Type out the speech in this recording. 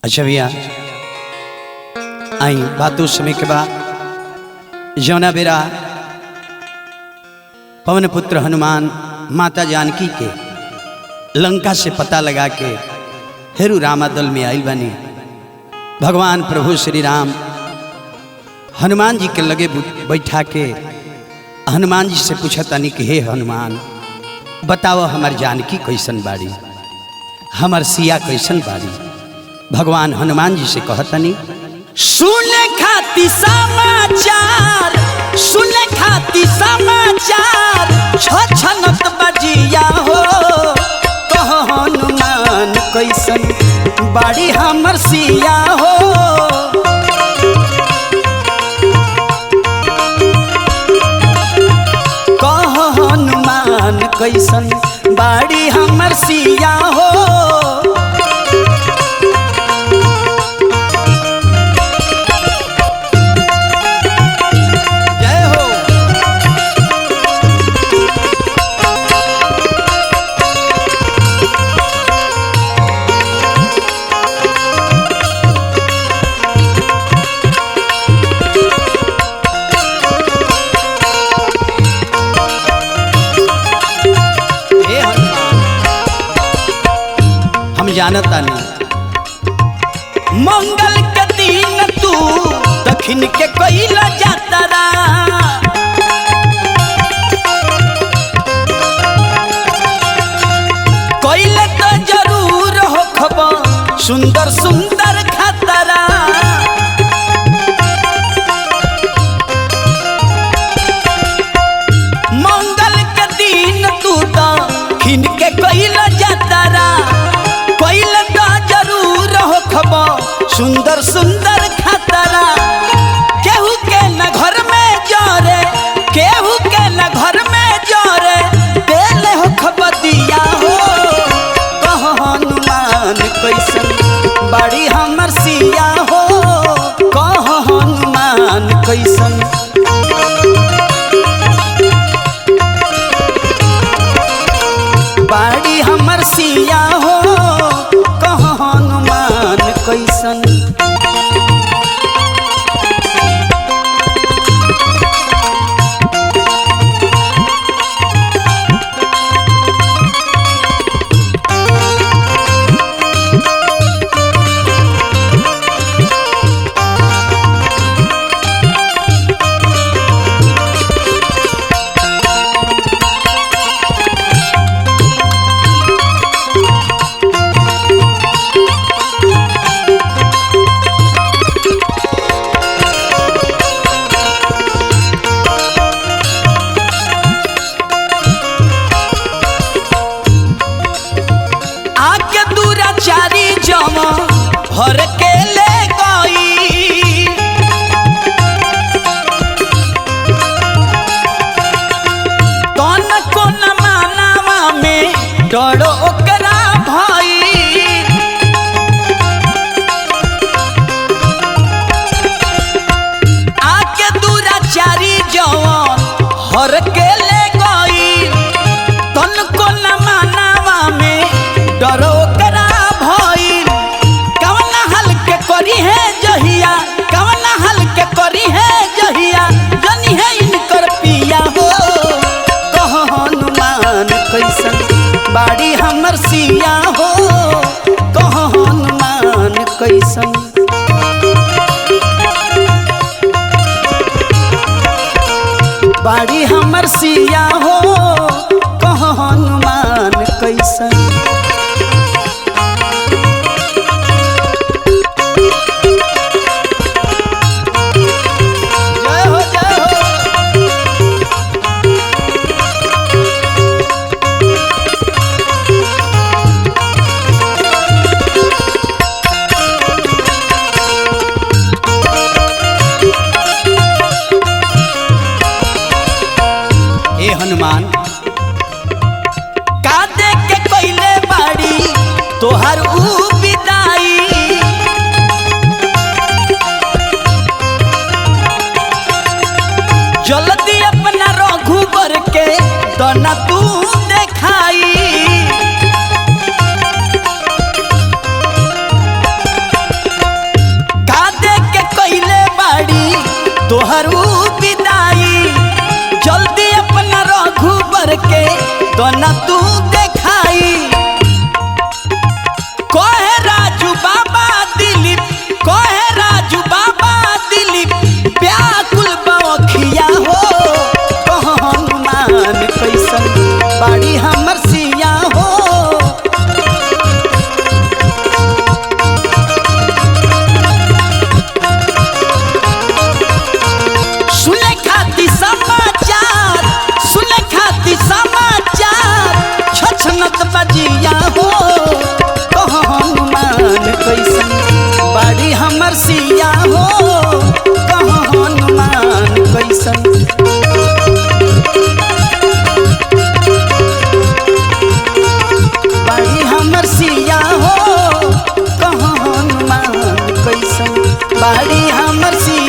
अच्छा भैया आई बात उस समय के बाद जौना बेरा पवन पुत्र हनुमान माता जानकी के लंका से पता लगा के हेरु रामादल में आइल बनी। भगवान प्रभु श्री राम हनुमान जी के लगे बैठा के हनुमान जी से पूछतानी कि हे हनुमान बताओ हमार जानकी कैसन बाड़ी, हमार सिया कैसन बाड़ी। भगवान हनुमान जी से कहतनी सुने खाती समाचार, सुने खाती समाचार छछनत बजिया हो, कह हनुमान कैसन बाड़ी हमर सिया हो। कह हनुमान कैसन बाड़ी हमर सिया हो। जय हो। हे हनुमान हम जानता नहीं मंगल के दिन तू दक्षिण के कैला जातरा, कैले तो जरूर हो खबर सुंदर सुंदर खतरा। मंगल के दिन तू दक्षिण के कैला जातरा, कैले तो जरूर हो खबर सुंदर सुंदर खतरा। केहू के न घर में जरे, केहू के न घर में जरे तेल हो खबदिया हो, कह हनुमान कैसन बाड़ी हमर सिया हो, कह हनुमान कैसन बाड़ी हमर सिया हो, कह हनुमान कैसन। आके दूराचारी जमा भर के ले गई, तन को न मानावा में डर ओकरा भई। आके दूराचारी जमा हर के ले गई, तन को न मानावा में डर ओकरा भइल। कवना हल के करी है जहिया, कवना हल के करी है जहिया जनी है इनकर पिया हो, कह हनुमान कैसन बाड़ी हमर सिया हो, कह हनुमान कैसन बाड़ी हमर सिया हो, कह हनुमान कैसन। जय हो, जय हो। हे हनुमान का दे के कैले बाड़ी तोहर ऊ विदाई, जल्दी अपना रघुबर के दना तू देखाई। तोहरू विदाई, जल्दी अपना रघुबर के दोना तू देखाई। कहे राजू बाबा दिलीप, कहे राजू बाबा दिलीप, व्याकुल बखिया हो, कह हनुमान कैसन बाड़ी हमर सिया हो। सुने खाती समाचार, सुने खाती समाचार, छछनत बजिया हो, कह हनुमान कैसन बाड़ी हमर सिया हो, कह हनुमान कैसन बाड़ी हमर सिया हो, कह हनुमान कैसन बाड़ी हमर सिया।